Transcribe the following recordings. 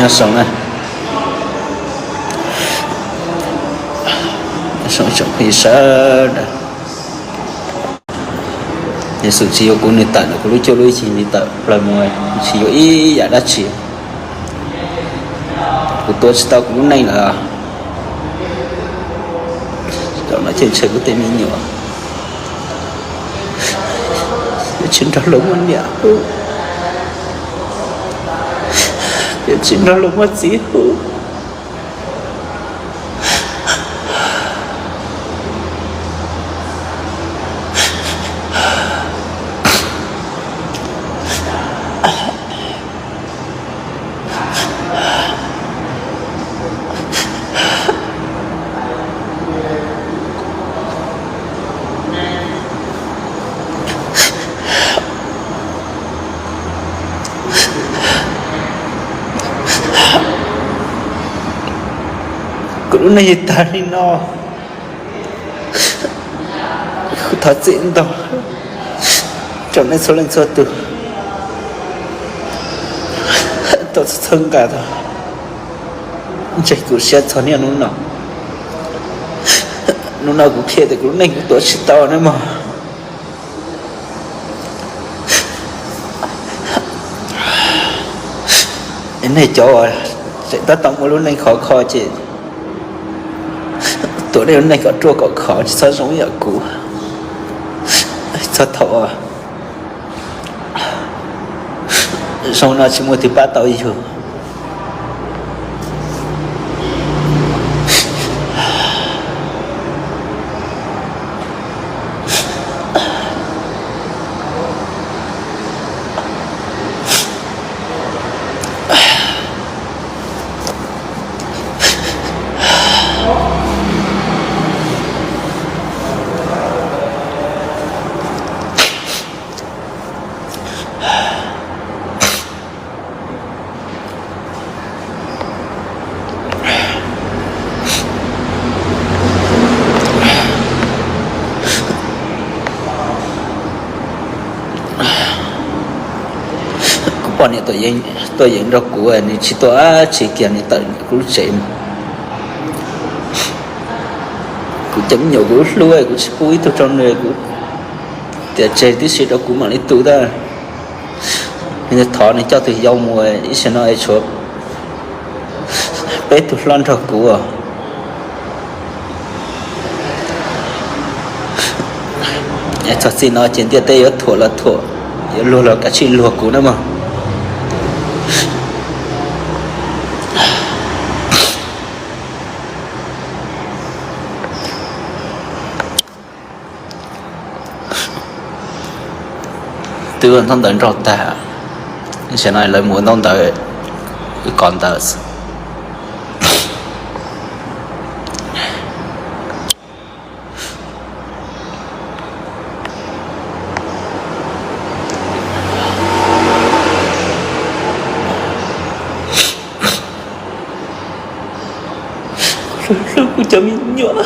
Zoo na, zoo tsoom phooj ywg sawv daws. Yexus tsis yuav kuv, nws tawm ntawm kuv lub cuab lub yig, nws tawm plaws mus, tsis yuav ib yam dab tsi. Kuv tua tsis tau kuv lub neej lawm. Zaum no ces ntshe kuv tej me nyuam yuav tsis nrog luag muaj niam hu, yuav tsis nrog luag muaj txiv hu. Kuv lub neej tag li no, kuv thov txim ntau rau nej txhua leej txhua tus tau txhawb nqa tau ntseg kuv siab txog niaj hnub no. Hnub no kuv qhia tias kuv lub neej kuv tuav tsis tau ne mog. Nej cov uas tseem tab tom muaj lub neej khov kho ces tuav nej lub neej kom ruaj kom khov, tsis txhob zoo ib yam kuv. Txog thaum zoo no tsis muaj twg pab tau yus. Kuv poj niam tuaj yeem nrog kuv, nws tsis tuaj dab tsi kiag, nws tawm kuv lub tsev mus. Kuv cov me nyuam kuv hlub, kuv tsis pub ib tug rau nws, kuv tias tseg tib si rau kuv mam li tu ntag. Nws thov nws coj tus yau mus, ib sij no es tshuav peb tug hlob nrog kuv. Txog txij no ces ntiaj teb yuav thuam los thuam, yuav luag los kav tsij luag kuv na mog. Twb ua ntaub ntawv nrauj tag, tam sim no lawv mus ua ntaub ntawv, wb kov ntawv. Hlub kuv cov me nyuam.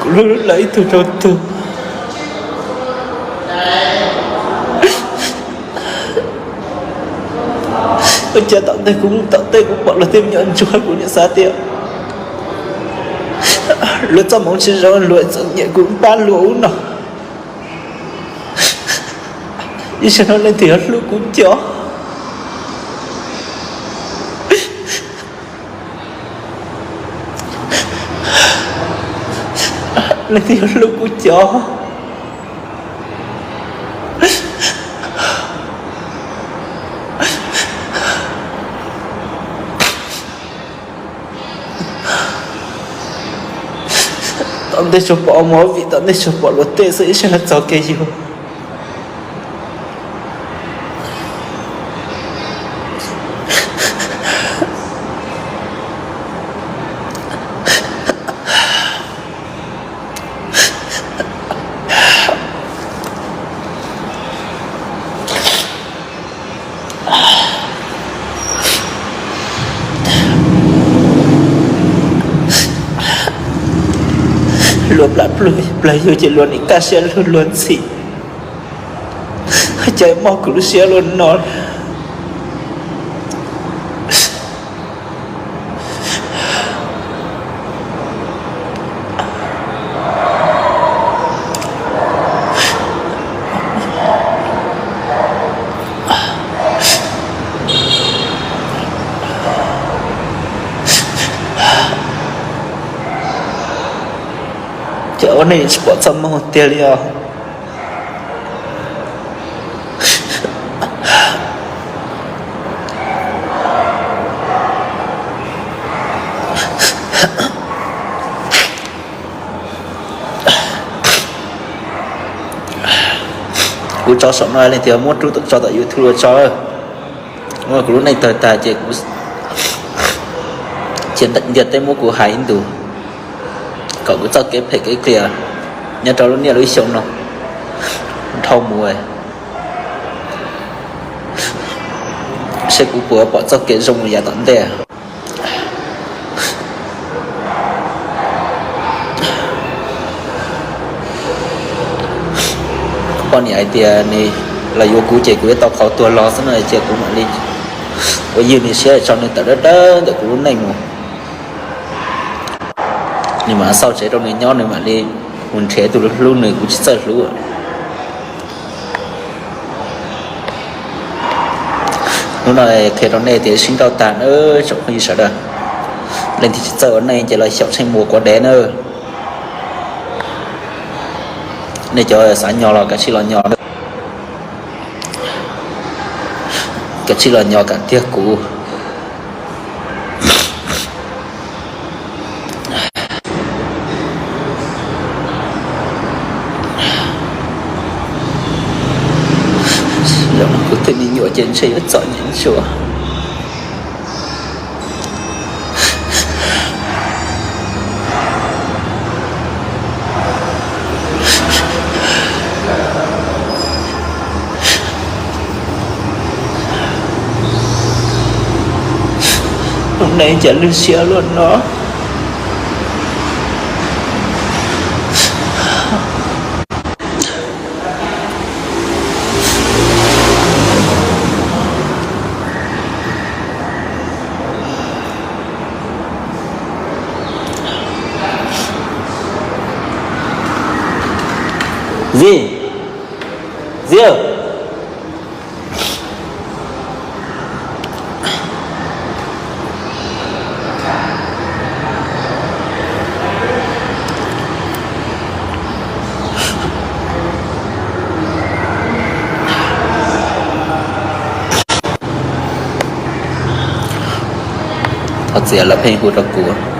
Kuv hlub lawv ib tug rau tug. Ua cas tom ntej kuv mus tom tej kuv pom luag tej me nyuam ntsuag, kuv niam xav tias luag txoj hmoov tsis zoo, luag txom nyem kuv pab luag ub no. Ib sij no leej twg yuav hlub kuv cov? Leej twg yuav hlub kuv cov? Tom ntej tsuas pom movie, tom ntej tsuas pom luag tej xwb, ib sij no txog kiag yus. Plag yug ces luag nim kaj siab luag luag ntxhi, cas muab kuv lub siab luaj no. Ces ua neej tsis pom txoj moo tiag li os. Kuv tso saum no leej twg muab rub tso tom YouTube los tso. Kuv lub neej tawg tag ces kuv cia ntiaj teb muab kuv hais ib ntus, kom kuv txoj kev phem kev qias nyob rau lub niaj lub xyoo no dhau mus, seb kuv puas pom txoj kev zoo yav tom ntej. Poj niam hais tias nws los yuav kuv ces kuv yuav tau qhov tuag los xwb no ces kuv mam li ua ywg nws siab tso nws tawm dawb dawb ntawm kuv lub neej mus. Nws mam xauj tsev rau nws nyob, nws mam li mus nrhiav tus hlub nws, kuv tsis txawj hlub. Hnub no qhia rau nej tias sib nrauj tag nawb tsoom phooj ywg sawv daws. Leej twg tsis txawj ua neej ces los xyaum tsheej muas quav dev nawb. Nej cov xav nyo los kav tsij los nyo, kav tsij los nyo kam tiag kuv. Zaum no kuv twb me nyuam ces ntshe yuav txom nyem ntsuav. Ua neej cas lwj siab luaj no. Zib, Zib, thov txim lawv pheej hu rau kuv.